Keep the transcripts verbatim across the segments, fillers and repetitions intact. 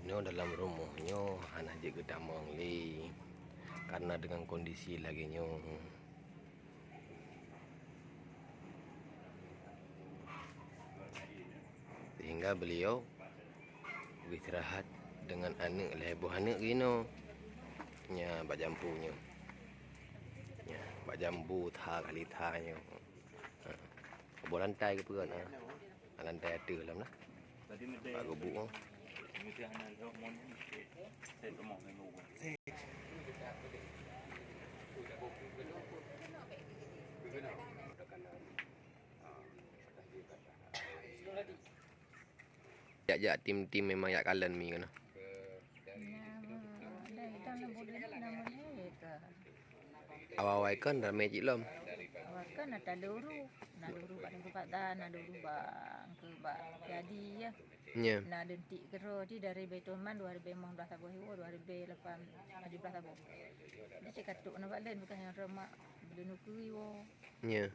Nyoe dalam rumoh nyoe hana jeuet geutamong lé, karena dengan kondisi lagée nyoe. Sehingga beliau beristirahat dengan aneuk, lhée boh aneuk geuh inoe. Nya bak jampu nyoe. Nya bak jambu tha kali tha nyoe. Ha. Boh lantai geupeugah na. Lantai ateueh lom lah. Bak gubuk tu. Jak-jak tim-tim memang jak kalon mi keunoe. Nama, dah hitam enam puluh lima, enam puluh lima ka. Awai-awai kon ramé cit lom. Awai kon na taluru, na luru bak Teungku Fadan, na luru bak Engku bak Yadi ya. Nya. Na deuntik keudroe di dari Baitul Mal dua ribèe limong blah saboh iwoe, dua ribèe lapan tujoh blah saboh. Di cit katuk na bak len bukan nyang remak belum nukui wo. Nya.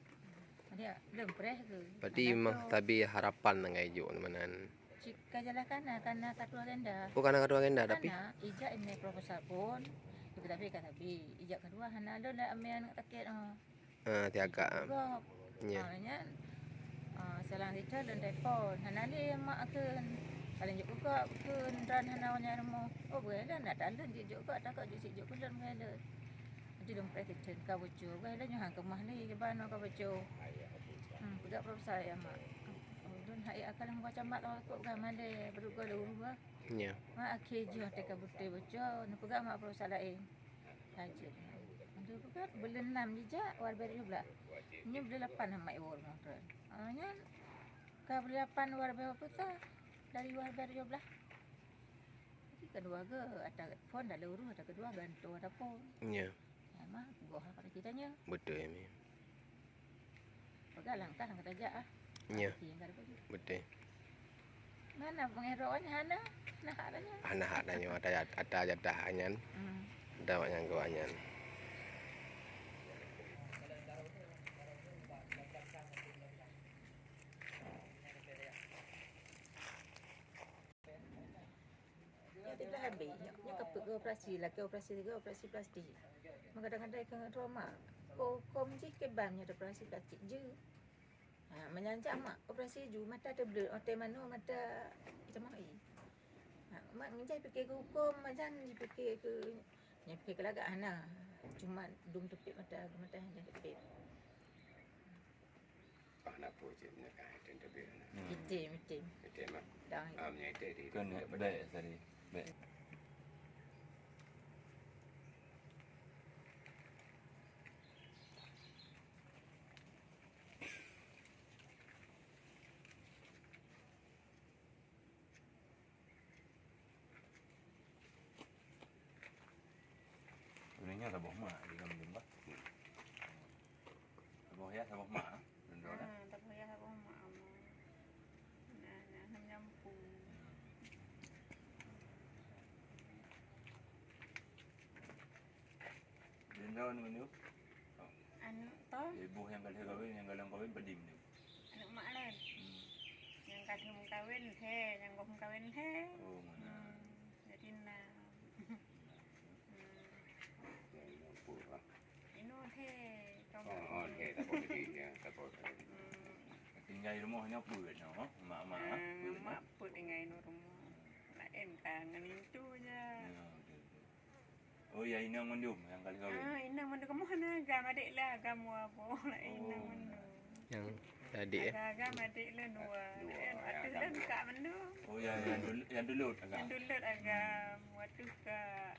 Dia belum preh ke? Berarti mah tabi harapan nang ijok meunan. Cit ka jalan kana, kana kartu agenda. Oh, kana kartu agenda, tapi? Kana, ijak email proposal pun, tapi ka tabi. Ijak kedua, hana lôn dah email aneuk sakét, oh. Ah, tiagak, ah. Gop. Nya. Ah, nyan, ah, salang sithai lôn telepon. Hana lé mak kheun. Paling jok gop kheun, ran hana nyang rumoh. Oh, beugai lôn, dak talôn jijok gop, takot jih sijok keu lôn, beugai lôn. Jadi lôn preh keu ka boco, beugai lôn nyoe han keumah lé, kiban ka boco. Hmm, peugah proposal ya, mak. Oh, lôn hai akan lam baca mak lôn takot beugai malée, beureugoe lôn ureueng. Nya. Mak akhé jih teuka beutôi boco, neupeugah mak proposal laén. Lanjut. Untuk bukan bulan enam jijak, dua ribèe tujoh blah. Nyoe bulan lapan amat iwoe rumoh treun. Ah, nyan ka bulan lapan dua ribèe dua puluh ka, dari dua ribèe tujoh blah. Jadi kedua ke, ata phon dah lurus, ata kedua gantung ata phon. Ya. Ya, mah, goh apa kita nya. Betul, ya, Mi. Peugah langkah nyang ka tajak ah. Nya. Tapi nyang ka dapat. Betul. Mana pengeroan hana, hana hak tanya. Hana hak tanya, ata, ata jadah nyan. Hmm. Ata awak nyang geuh nyan. Nyoe teuka habéh, nyoe, nyoe ka peuet operasi, lakée operasi tiga, operasi plastik. Meugadang-gadang keu trauma. Huköm jih kiban nyoe operasi plastik jeuet. Ha, meunyan jak mak operasi ju mata teubleuet, watée manoe mata itamong ie. Ha, mak meunyan pike keu huköm, meunyan jipike keu, nyan pike keu lagak hana. Cuma dum teupet mata, mata hana teupet. Ah, na peue cit, na ka item teubiet na. Hmm. Item, item. Item, ah. Dang. Ah, meunyo item di. Keuneuk bèk tadi. Bèk. Ulôn nyoe saboh mak di dalam jumba. Saboh ya, saboh mak, eh? Lôn droe dah. Ah, saboh ya, saboh mak, aman. Nah, nah, nyam-nyam pu. Lôn droe nyoe. Aneuk toh? Iboh nyang ka lheueh kawin, nyang galom kawin padum nyoe. Aneuk mak laén. Hmm. Nyang ka lheueh meukawen lhèe, nyang goh meukawen lhèe. Oh, meunan. Hmm. Jadi enam. Hmm. Inoe lhèe, tong. Oh, oh, lhèe, tak boleh, ya, tak boleh. Hmm. Tinggai rumoh nyoe peuet nyoe, mak-mak, ah, peuet, mak peuet tinggai inoe rumoh. Laén ka ngon intu je. Ya, betul, betul. Oh ya, inong mandum nyang ka lheueh kawin. Ah, inong mandum. Kamoe hana agam, adek lé agam wa po. Laén inong mandum. Nyang adek, eh? Agam-agam adek lé dua. Dua, laén, ya, ateueh lé kak mandum. Oh ya, nyang dul-, nyang dulut agam. Nyang dulut agam, ateueh kak.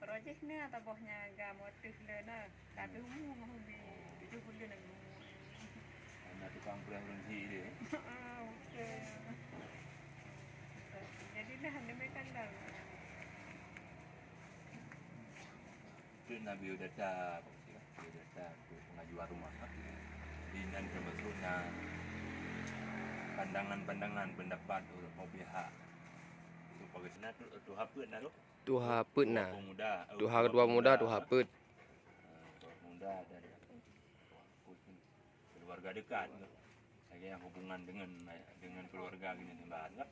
Roh jih na taboh nyan agam ateueh lé na. Tapi umu ngon ubi tujoh puluh lima. Aneuk tukang preh ureueng chik dia, eh? Heeh, betul. Jadilah demikian dah. Tu na biodata, biodata tu pengajuan rumah. Di nan termasuk na pandangan-pandangan pendapat ureueng pihak. Tu pakai sana tu, tu apa nak tu? Tuha peuet na. Tuha ketua pemuda, tuha peuet. Ketua pemuda dan keluarga dekat. Yang hubungan dengan, dengan keluarga gini nih, Mbak, kan?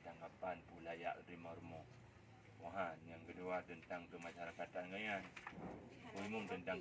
Tanggapan pula ya terima rumoh. Wah, yang kedua tentang kemasyarakatan kan. Umum tentang